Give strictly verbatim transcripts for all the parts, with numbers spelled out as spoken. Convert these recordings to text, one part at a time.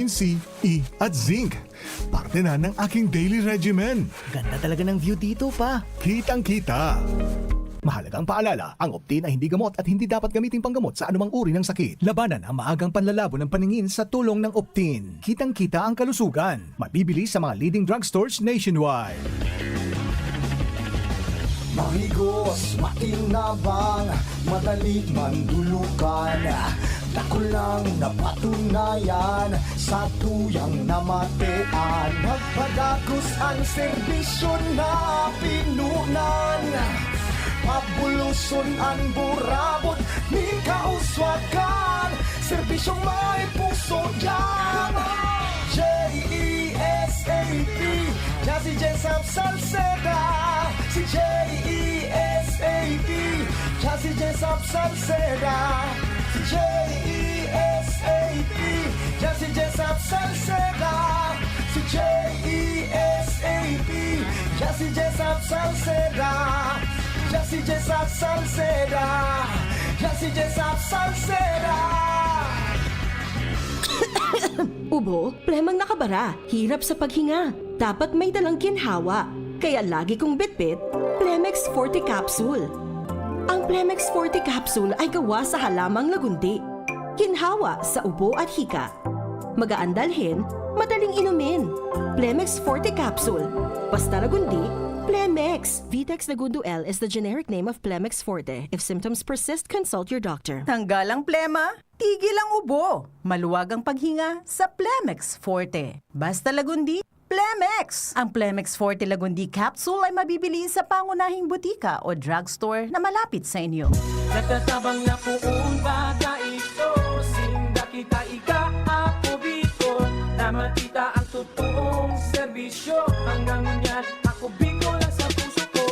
C, E at zinc. Parte na ng aking daily regimen. Ganda talaga ng view dito, pa. Kitang-kita. Mahalagang paalala, ang Optin ay hindi gamot at hindi dapat gamiting panggamot sa anumang uri ng sakit. Labanan ang maagang panlalabo ng paningin sa tulong ng Optin. Kitang-kita ang kalusugan. Mabibili sa mga leading drugstores nationwide. Mahigos, makinabang, madali mandulukan. Dakul nang napatunayan sa tuyang namatean. Magpadagos ang serbisyo na pinunan. Pabuloson an burabot nin kauswagan. Serbisyong may puso diyan. J E S A P, Jazzy Jessup Salceda. Si J E S A P, Jazzy Jessup Salceda. Si J E S A P, Jazzy Jessup Salceda. Si J E S A P, Jazzy Jessup Salceda. Jazzy Jessup Salceda. Jazzy Jessup Salceda. Ubo, plemang nakabara, hirap sa paghinga. Dapat may dalang ginhawa. Kaya lagi kong bitbit, Plemex Forte Capsule. Ang Plemex Forte Capsule ay gawa sa halamang lagundi. Ginhawa sa ubo at hika. Magaan dalhin, madaling inumin. Plemex Forte Capsule. Basta lagundi, Plemex. Vitex Lagundo L is the generic name of Plemex Forte. If symptoms persist, consult your doctor. Tanggal ang plema, tigil ang ubo. Maluwag ang paghinga sa Plemex Forte. Basta lagundi, Plemex! Ang Plemex Forte Lagundi Capsule ay mabibili sa pangunahing butika o drugstore na malapit sa inyo. Nagtatabang na poon baga ito, sinda kita ika, ako Bicol, na makita ang totoong serbisyo. Hanggang ngunyan, ako Bicol ang sa puso ko.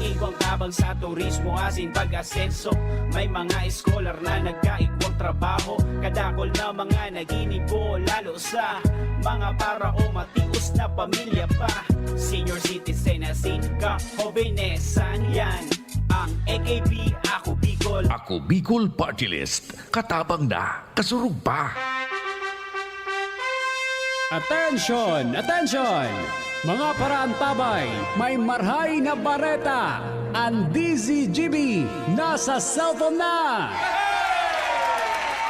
Igwang tabang sa turismo asin pag-asenso. May mga eskolar na nagkaigwang trabaho. Kadakol na mga naginibo, lalo sa mga para o matios na pamilya pa. Senior citizen asin kahobenesan, yan ang A K P, Ako Bicol. Ako Bicol Party List. Katabang na, kasurog pa. Attention! Attention! Mga paraantabay, may marhay na bareta! Ang D Z G B nasa cellphone na!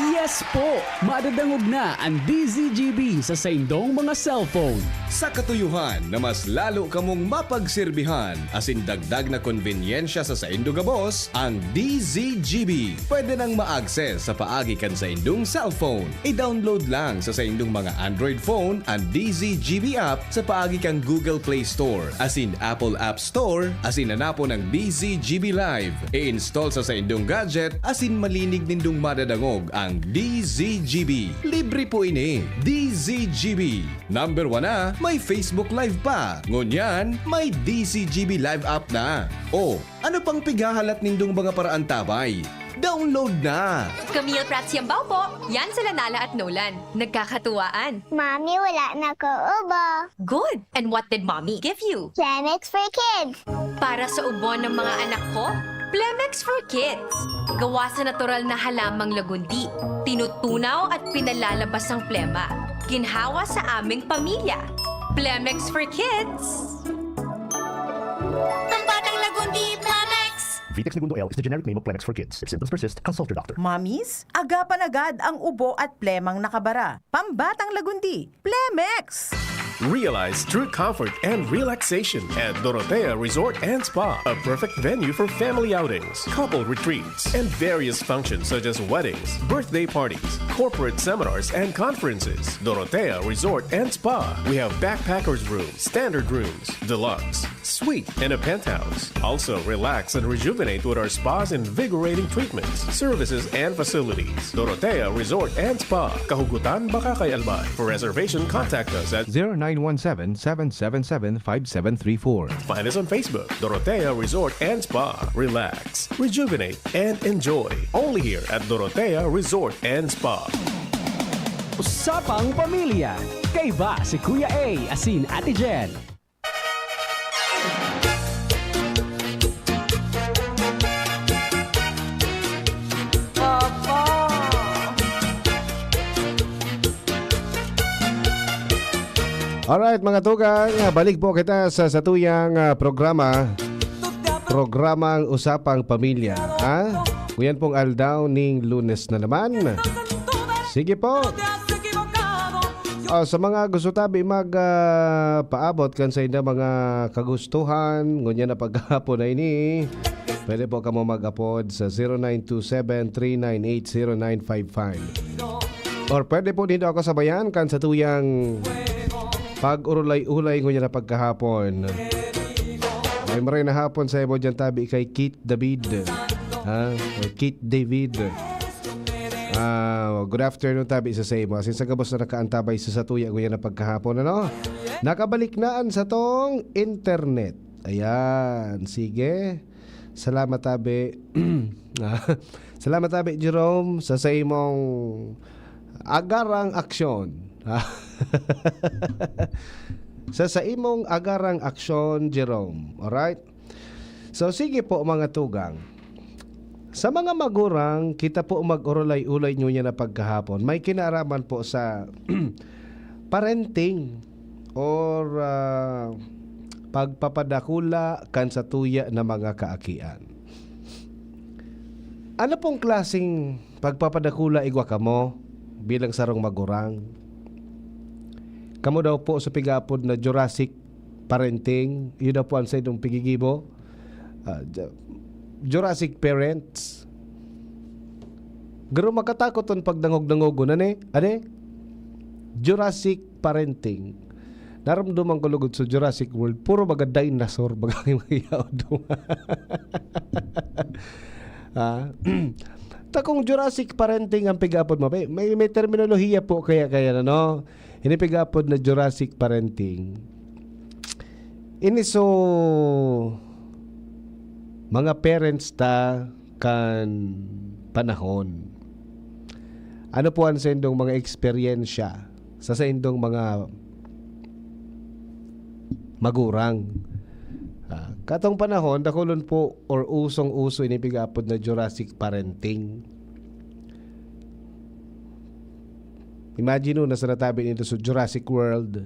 Yes po! Madadangog na ang D Z G B sa saindong mga cellphone. Sa katuyohan na mas lalo kamong mapagserbihan asin dagdag na konbenyensya sa saindo gabos, ang D Z G B pwede nang ma-access sa paagi kan saindong cellphone. I-download lang sa saindong mga Android phone an D Z G B app sa paagi kan Google Play Store asin Apple App Store asin hanapon ang D Z G B Live. I-install sa saindong gadget asin malinig nindong madadangog ang D Z G B. Libre po ini. D Z G B. Number one na, may Facebook Live pa. Ngunyan, may D Z G B Live app na. O, ano pang pighahalat nindong mga paraantabay? Download na! Camille Prats Yambao po. Yan sila Nala at Nolan. Nagkakatuwaan. Mami, wala na ko ubo. Good! And what did Mommy give you? Plemex for Kids. Para sa ubo ng mga anak ko, Plemex for Kids. Gawa sa natural na halamang lagundi. Tinutunaw at pinalalabas ang plema. Ginhawa sa aming pamilya. Plemex for Kids. Pambatang lagundi, Plemex! Vitex Negundo L is the generic name of Plemex for Kids. If symptoms persist, consult your doctor. Mommies, agapan agad ang ubo at plemang nakabara. Pambatang lagundi, Plemex! Realize true comfort and relaxation at Dorotea Resort and Spa, a perfect venue for family outings, couple retreats, and various functions such as weddings, birthday parties, corporate seminars, and conferences. Dorotea Resort and Spa. We have backpackers room, standard rooms, deluxe, suite, and a penthouse. Also, relax and rejuvenate with our spa's invigorating treatments, services, and facilities. Dorotea Resort and Spa, Kahugutan, Bacacay, Albay. For reservation, contact us at zero nine one seven, seven seven seven, five seven three four. Find us on Facebook, Dorotea Resort and Spa. Relax, rejuvenate, and enjoy. Only here at Dorotea Resort and Spa. Usapang Pamilya. Kaiba si Kuya A asin Ate Jen. Alright, mga tugang, balik po kita sa satuyang, ah, programa. Programang Usapang Pamilya, ha? Ngunyan pong aldaw ning Lunes na naman. Sige po. Ah, sa mga gusto tabi mag, ah, paabot kan sainda mga kagustuhan, ngunyan na paghapon na ini, pwede po kamo mag-apod sa zero nine two seven, three nine eight, zero nine five five. Or pwede po nindo ako sabayan kan satuyang pag-urulay-ulay ngunyan na pagkahapon. May maray na hapon sa imo diyan tabi kay Keith David. Ha? O Keith David. Ah, good afternoon tabi sa sa imo. Asin sa gabos na nakaantabay sa satuya ngunyan na pagkahapon, ano? Nakabalik na an satong internet. Ayan, sige. Salamat tabi. Ah, salamat tabi, Jerome, sa sa imong agarang aksyon. Sa sa imong agarang aksyon, Jerome. Alright? So, sige po, mga tugang. Sa mga magurang, kita po mag-urulay-ulay ngunyan na pagkahapon. May kinaaraman po sa parenting or, ah, pagpapadakula kan satuya na mga kaakian. Ano pong klaseng pagpapadakula igwa kamo bilang sarong magurang? Kamo daw po sa pigaapod na Jurassic parenting, iyo daw po an saindong pigigibo. Ah, Ju-, Jurassic parents. Garo makatakot an pagdangog-dangogon, ano eh? Ano eh? Jurassic parenting. Naramdaman ko lugod sa Jurassic World, puro mga dinosaur, baga ang mga yaon doon. Ah, takong Jurassic parenting ang pig-apod mo. May, may, may terminolohiya po kaya, kaya na, no? Ini pig-apod na Jurassic parenting. Ini so, mga parents ta kan panahon. Ano po ang saindong mga eksperyensya sa saindong mga magurang? Ah, katong panahon, dakulon po or usong-uso ini pig-apod na Jurassic parenting. Imagine mo, nasa natabi nito sa Jurassic World.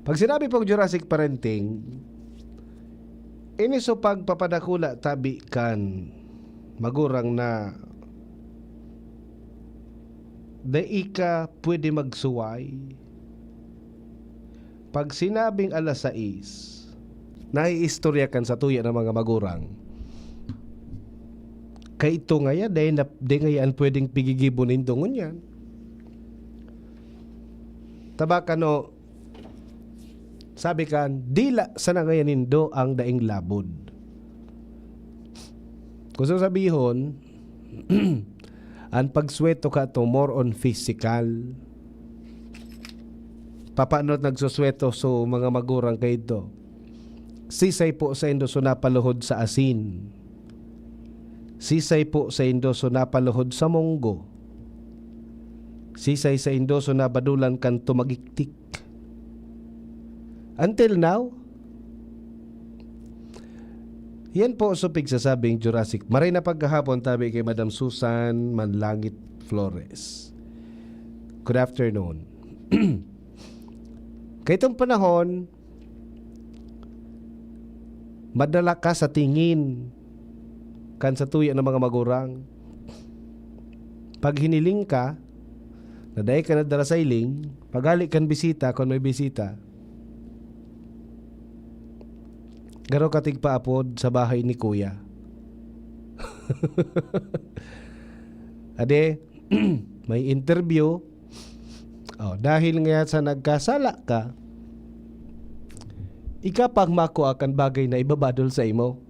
Pag sinabi pong Jurassic parenting, ini so pagpapadakula tabi kan magurang na dai ka pwede magsuway. Pag sinabing alas sais, naiistorya kan satuya na mga magurang. Kay ito ngaya, dai na, dai ngaya an pwedeng pigigibo nindo ngunyan. Tabakano, sabi kan, dila sana ngaya nindo ang daing labod. Gusto sabihon, an pagsweto kato more on physical. Papaano nagsusweto so mga magurang kaidto? Sisay po saindo so napaluhod sa asin? Sisay po saindo so napaluhod sa munggo? Sisay saindo so nabadulan kan tumagiktik? Until now, yan po so pigsasabing Jurassic. Maray na pagkahapon tabi kay Madam Susan Manlangit Flores. Good afternoon. Kaitong panahon, madala ka sa tingin kan satuya na mga magurang. Pag hiniling ka, na dai ka nadara sa hiling, paghali kan bisita, kun may bisita, garo ka tigpaapod sa bahay ni Kuya. Ade, may interview. Oh, dahil nga sa nagkasala ka, ika pang makua kan bagay na ibabadol sa imo.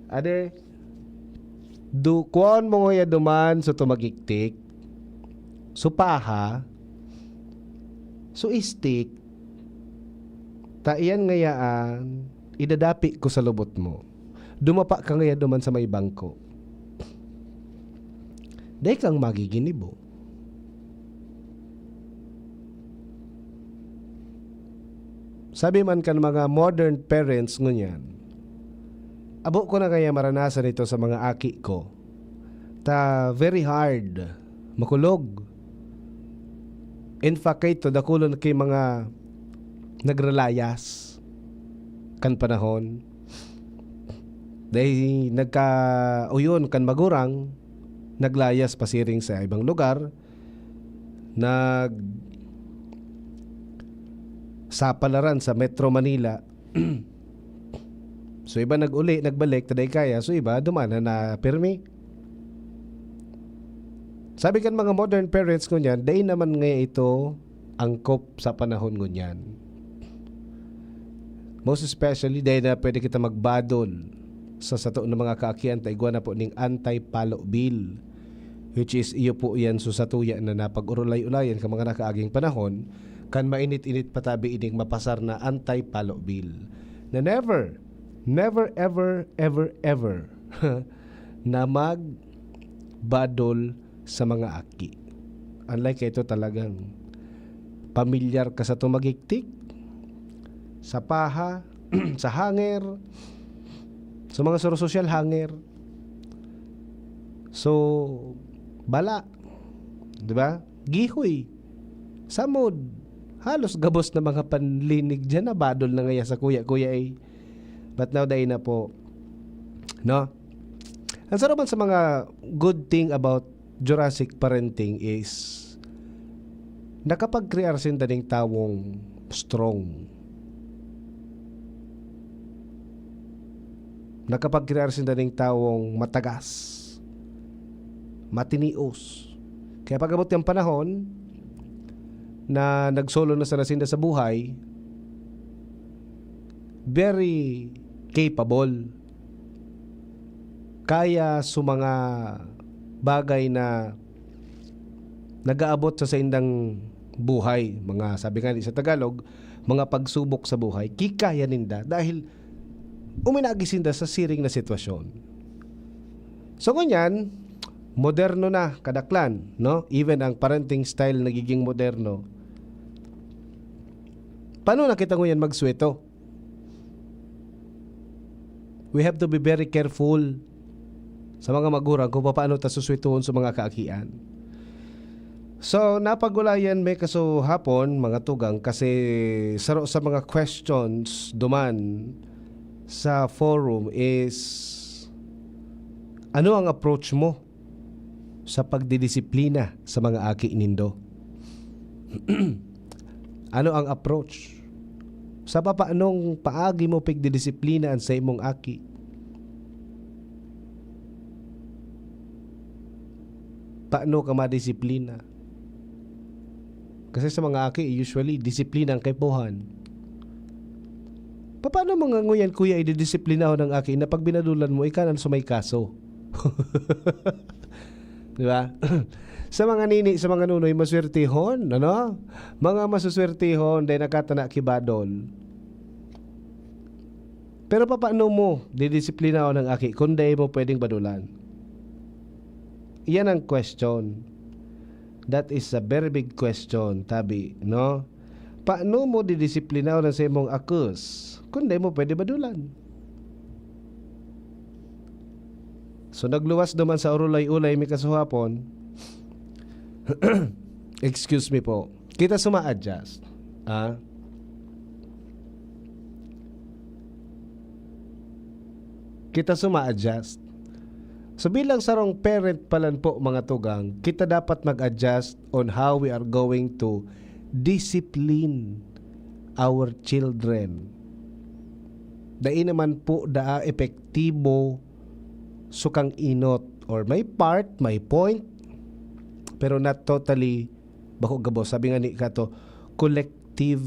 Ade, du-, kuhaon mo ngaya duman so tumagiktik, so paha, so istik, ta iyan ngayaan idadapi ko sa lubot mo. Dumapa ka ngaya duman sa may bangko. Dai kang magiginibo. Sabi man kan mga modern parents ngunyan, "Abo ko na kaya maranasan ito sa mga aki ko. Ta very hard, makulog." In fact, kaito, dakulon ki mga nagrelayas kan panahon. Dahil nagkauyon kan magurang, naglayas pasiring sa ibang lugar, nag-, sapalaran sa Metro Manila. So, iba nag-uli, nagbalik, taday kaya. So, iba, duman na, na pirmi. Sabi kan mga modern parents ngunyan, dai naman nga ito angkop sa panahon ngunyan. Most especially, dai na pwede kita magbadol sa sato na mga kaakian ta igwa na po ning anti-palo bill, which is iyo po yan so satuya na napag-urulay-ulayan ka mga nakaaging panahon, kan mainit-init patabi ining mapasar na anti-palo bill. Na never, never, ever, ever, ever na magbadol sa mga aki. Unlike ito, talagang pamilyar ka sa tumagiktik, sa paha, sa hanger, sa mga suro-sosyal hanger. So, bala, di ba? Gihoy, samod, halos gabos na mga panlinig diyan na badol na ngaya sa kuya-kuya eh. But now, dai na po. No? Ang sarap man sa mga good thing about Jurassic parenting is nakapag-create sinda ning tawong strong. Nakapag-create sinda ning tawong matagas, matinios. Kaya pag-abot ng panahon na nagsolo na sana sinda sa buhay, very capable. Kaya sa mga bagay na nag-aabot sa saindang buhay, mga, sabi nga ni sa Tagalog, mga pagsubok sa buhay, kikaya ninda dahil uminagi sinda sa siring na sitwasyon. So, ngunyan, moderno na, kadaklan, no? Even ang parenting style nagiging moderno. Paano na kita ngunyan magsweto? We have to be very careful sa mga magurang kung paano ta suswetuhon sa mga kaakian. So, napag-ulayan mi kaso hapon, mga tugang, kasi saro sa mga questions duman sa forum is, ano ang approach mo sa pagdidisiplina sa mga aki nindo? Ano ang approach? Sa papaanong paagi mo pigdidisiplina an saimong aki? Paano ka madisiplina? Kasi sa mga aki, usually, disiplina ang kaipuhan. Paano mo nga ngunyan, kuya, ididisiplinahon ang aki na pag binadulan mo, ika na sa may kaso? Di ba? Sa mga nini, sa mga nunoy, maswertehon, ano? Mga masuswertehon, dahil nakatana kibadol. Pero papaano mo didisiplinahon ang aki kung dai mo pwedeng badulan? Iyan ang question. That is a very big question, tabi, no? Paano mo didisiplinahon ang saimong akos kung dai mo pwede badulan? So, nagluwas duman sa urulay-ulay mi kasuhapon. Excuse me po. Kita suma-adjust. Ah? Kita suma-adjust. So, bilang sarong parent palan po, mga tugang, kita dapat mag-adjust on how we are going to discipline our children. Dai naman po daa epektibo sukang inot, or may part, may point, pero not totally, bako gabos. Sabi nga ni kato, collective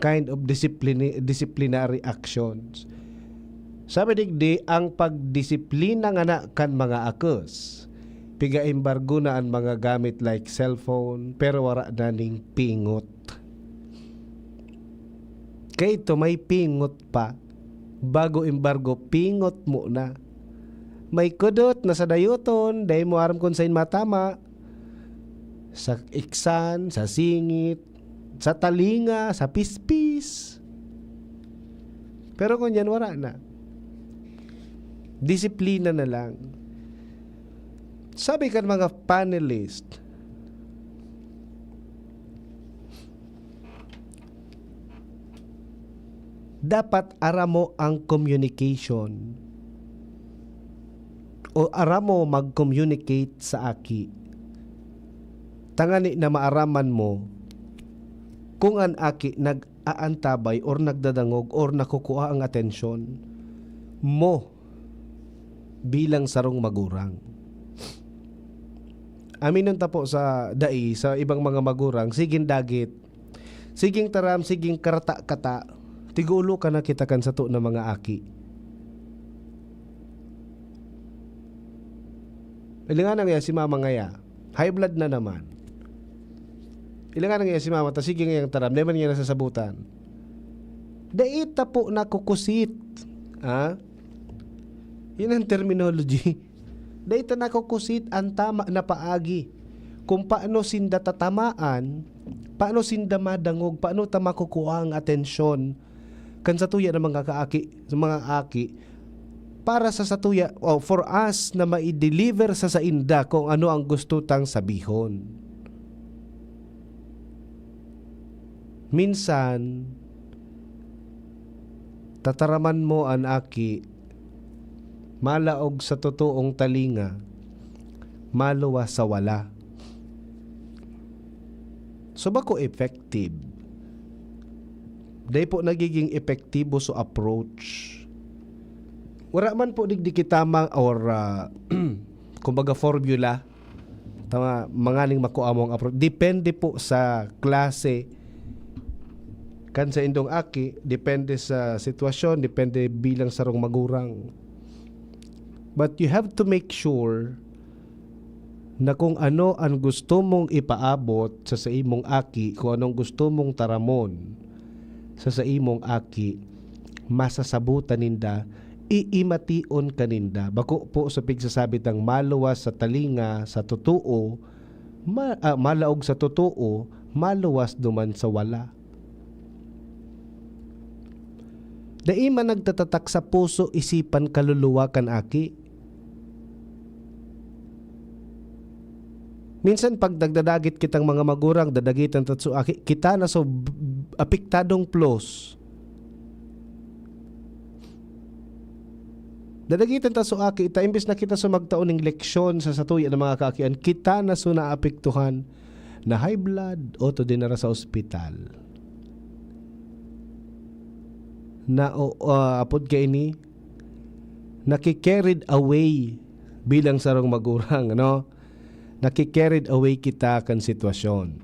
kind of discipline, disciplinary actions. Sabi digdi, ang pagdisiplina ngana kan mga akos, piga-embargo na an mga gamit like cellphone, pero wara na ning pingot. Kaito, may pingot pa. Bago embargo, pingot mo na. May kudot na sa dayoton, dai mo aram kung sain matama. Sa iksan, sa singit, sa talinga, sa pispis. Pero ngunyan, wara na. Disiplina na lang. Sabi kan mga panelist, dapat aram mo ang communication o aram mo mag-communicate sa aki. Tangani na maaraman mo kung an aki nag-aantabay or nagdadangog or nakukua ang atensyon mo bilang sarong magurang. Aminon ta po sa dai, sa ibang mga magurang, siging dagit, siging taram, siging karata-kata, tigulo ka na kita kan sato na mga aki. Ilinganan ngaya si mama ngaya, high blood na naman. Ilinganan ngaya si mama, ta sige ngayang taram, di man niya nasasabutan. Dai ta po nakukusit. Ha? Yun ang terminology. Dai ta nakukusit ang tama na paagi. Kung paano sinda tatamaan, paano sinda madangog, paano ta makukuha ang atensyon kan satuya na mga kaaki, sa mga aki, para sa satuya, o for us na mai-deliver sa sainda kung ano ang gusto tang sabihon. Minsan, tataraman mo an aki, malaog sa totoong talinga, maluwas sa wala. So, bako effective. Dai po nagiging epektibo so approach. Wala man po digdi kita mang or, ah, kumbaga, formula. Tama, manganing makua mong approach. Depende po sa klase kan sa indong aki, depende sa sitwasyon, depende bilang sarong magurang. But you have to make sure na kung ano an gusto mong ipaabot sa, sa imong aki, kung anong gusto mong taramon sa, sa imong aki, masasabutan ninda, iimation ka ninda. Bako po sa pigsasabi tang maluwas sa talinga, sa totoo, ma-, ah, malaog sa totoo, maluwas duman sa wala. Dai man nagtatatak sa puso, isipan, kaluluwa kan aki. Minsan, pag nagdadagit kitang mga magurang, dadagitan ta so aki, kita na so b-, apektadong plus. Dadagitan ta so aki ta, imbes na kita so magtao ning leksyon sa satuya na mga kaakian, kita na so naapektuhan, na high blood, o to dinara sa ospital. Na, o, ah, apod kaini, naki-carried away bilang sarong magurang, ano? Naki-carried away kita kan sitwasyon.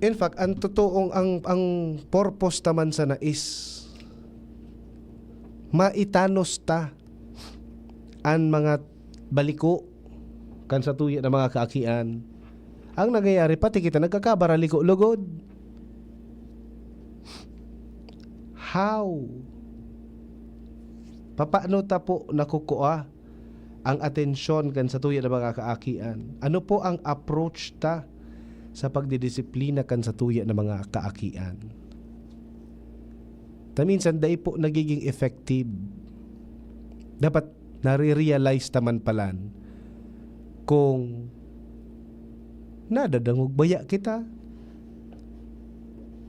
In fact, ang totoong, ang, ang purpose ta man sana is maitanos ta an mga baliko kan satuya na mga kaakian. Ang nangyayari, pati kita nagkakabaraliko lugod. How? Papaano ta po nakukua ang atensyon kan satuya na mga kaakian? Ano po ang approach ta sa pagdidisiplina kan satuya na mga kaakian? Ta minsan, dai po nagiging effective. Dapat nare-realize ta man palan kung nadadangog baya kita,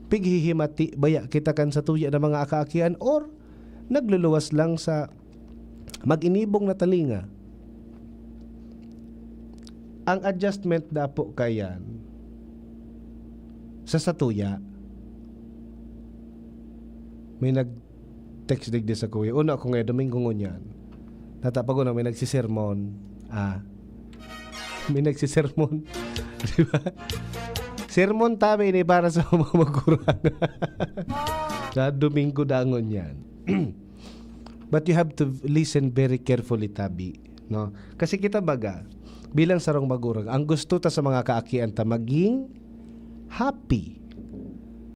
pighihimati baya kita kan satuya na mga kaakian, or nagluluwas lang sa mag-inibong na talinga. Ang adjustment dapo kayan sa satuya. May nag-text digdi sa kuya. Una ako ngayon, Domingo ngunyan. Natapago na may nagsisermon. Ah. May nagsisermon. Di ba? Sermon tabi ini para sa mga magurang. Sa Domingo dangon yan. But you have to listen very carefully, tabi, no? Kasi kita baga, bilang sarong magurang, ang gusto ta sa mga kaakian ta maging happy.